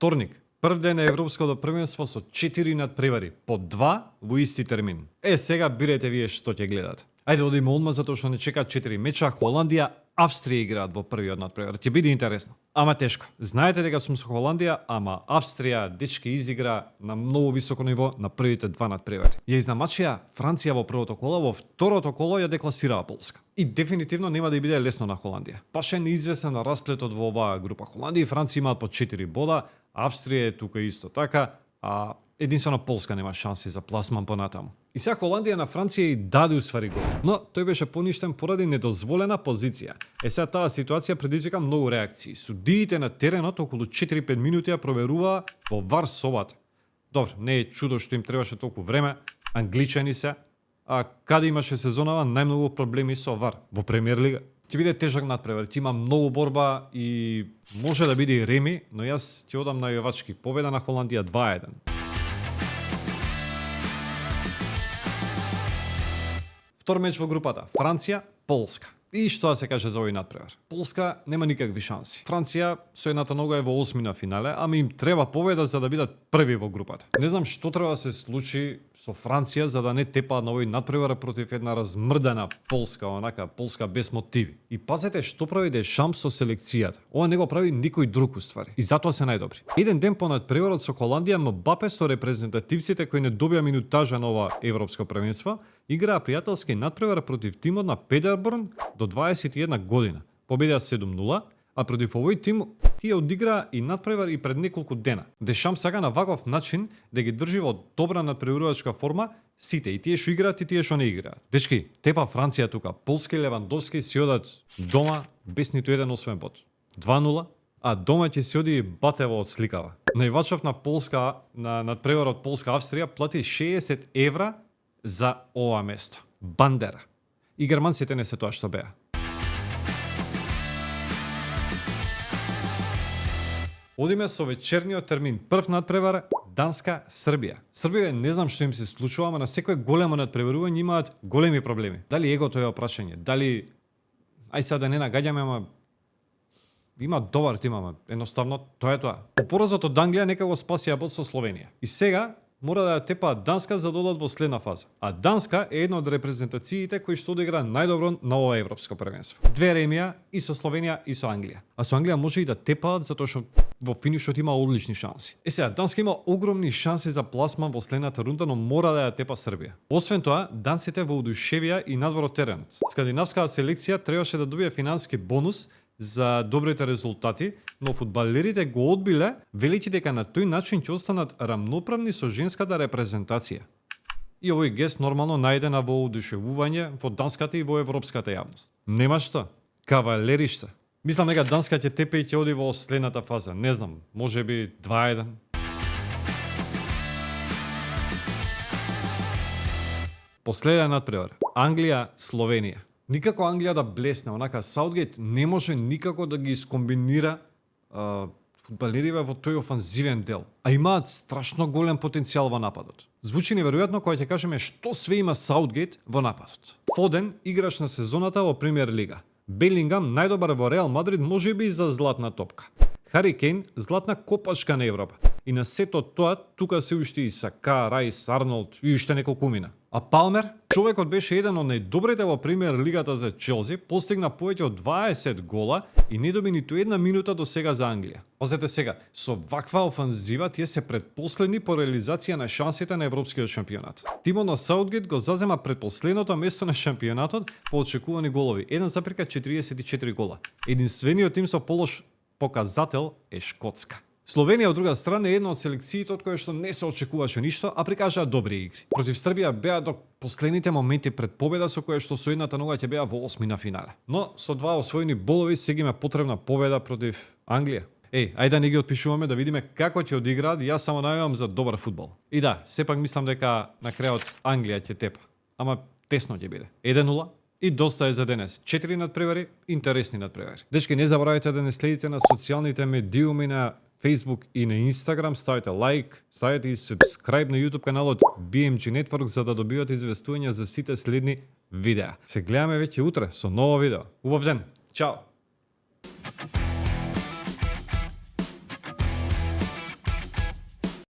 вторник, прв ден на Европското првенство со 4 надпревари, по 2 во исти термин. Сега бирете вие што ќе гледате. Ајде одиме одма затоа што не чекаат 4 меча. Холандија, Австрија играат во првиот надпревар. Ќе биде интересно. Ама тешко. Знаете дека сум со Холандија, ама Австрија дечки изигра на многу високо ниво на првите 2 надпревари. Ја изнамачија Франција во првото коло, во второто коло ја декласираа Полска. И дефинитивно нема да биде лесно на Холандија. Баш е неизвестен расплетот во оваа група. Холандија и Франција имаат по 4 бода, Австрија е тука исто така, а единствено Полска нема шанси за пласман понатаму. И сега Холандија на Франција и даде усвари гол, но тој беше поништен поради недозволена позиција. Сега таа ситуација предизвика многу реакции. Судиите на теренот околу 4-5 минути ја проверуваа во ВАР собата. Добро, не е чудо што им требаше толку време, англичани се, а каде имаше сезонава најмногу проблеми со ВАР во Премиер лига. Ќе биде тежок надпревар, ќе има многу борба и може да биде и реми, но јас ќе одам на јовачки победа на Холандија 2-1. Втор меч во групата. Франција, Полска. И што да се каже за овој надпревар? Полска нема никакви шанси. Франција со едната нога е во 8 на финале, ама им треба победа за да бидат први во групата. Не знам што треба да се случи со Франција за да не тепаат на овој надпревар против една размрдана Полска, онака Полска без мотиви. И пазете што прави Дешамп со селекцијата. Ова не го прави никој друг уствари. И затоа се најдобри. Еден ден по надпреварот со Холандија, Мбапе со репрезентативците кои не добија минутажа на ова европско првенство, играа пријателски надпревар против тимот на Педерборн до 21 година. Победија 7-0, а против овој тим тие одиграа и надпревар и пред неколку дена. Дешамп сака на ваков начин да ги држи во добра надпреварувачка форма сите, и тие што играат и тие што не играат. Дечки, тепа Франција тука, Полска и Левандовски си одат дома без ниту еден освоен бод. 2-0, а дома ќе се оди Батево од сликава. Највачов на Полска, на надпреварот Полска-Австрија плати 60 евра за ова место. Бандера. И германците не се тоа што беа. Одиме со вечерниот термин. Прв надпревар Данска-Србија. Србија не знам што им се случува, ама на секој големо надпреварување имаат големи проблеми. Дали егото е опрашање, дали ај сега да не нагаѓаме, ама има добар тим, ама едноставно тоа е тоа. По поразот од Англија нека го спасија бод со Словенија. И сега мора да ја тепаат Данска за да одат во следна фаза. А Данска е една од репрезентациите кои што одигра најдобро на ова европско првенство. 2 ремија и со Словенија и со Англија. А со Англија може и да тепаат затоа што во финишот има одлични шанси. Сега Данска има огромни шанси за пласман во следната рунда, но мора да ја тепа Србија. Освен тоа, данците воодушевија и надвор од теренот. Скандинавската селекција требаше да добие финански бонус за добрите резултати, но фудбалерите го одбиле, велејќи дека на тој начин ќе останат рамноправни со женската репрезентација. И овој гест нормално најде на воодушевување во данската и во европската јавност. Нема што, кавалеришта. Мислам дека Данска ќе тепе и ќе оди во следната фаза. Не знам, можеби 2-1. Последен надпревар. Англија-Словенија. Никако Англија да блесне, онака Саутгейт не може никако да ги скомбинира фудбалериве во тој офанзивен дел, а имаат страшно голем потенцијал во нападот. Звучи неверојатно кога ќе кажеме што све има Саутгейт во нападот. Фоден играш на сезоната во Премиер лига. Белингам најдобар во Реал Мадрид, можеби и за златна топка. Хари Кейн златна копачка на Европа. И на сето тоа тука се уште и Сака, Райс, Арнолд и уште неколку мина. А Палмер, човекот беше еден од најдобрите во Премиер лигата за Челси, постигна повеќе од 20 гола и не доби ниту една минута до сега за Англија. Пазете сега, со ваква офанзива тие се предпоследни по реализација на шансите на европскиот шампионат. Тимот на Саутгейт го зазема предпоследното место на шампионатот по очекувани голови, 1,44 гола. Единствениот тим со полош показател е Шкотска. Словенија од друга страна е една од селекциите од која што не се очекуваше ништо, а прикажаа добри игри. Против Србија беа до последните моменти пред победа со која што со едната нога ќе беа во 8 на финале. Но со 2 освоени болови сега има потребна победа против Англија. Ајде да не ги отпишуваме да видиме како ќе одиграат, јас само најавам за добар фудбал. И да, сепак мислам дека на крајот Англија ќе тепа. Ама тесно ќе биде. 1-0. И доста е за денес. 4 надпревари, интересни надпревари. Дечки, не забравяйте да не следите на социјалните медиуми на Facebook и на Instagram, ставите лайк, ставите и subscribe на YouTube каналот BMG Network за да добивате известувања за сите следни видеа. Се гледаме веќе утре со ново видео. Убав ден. Чао.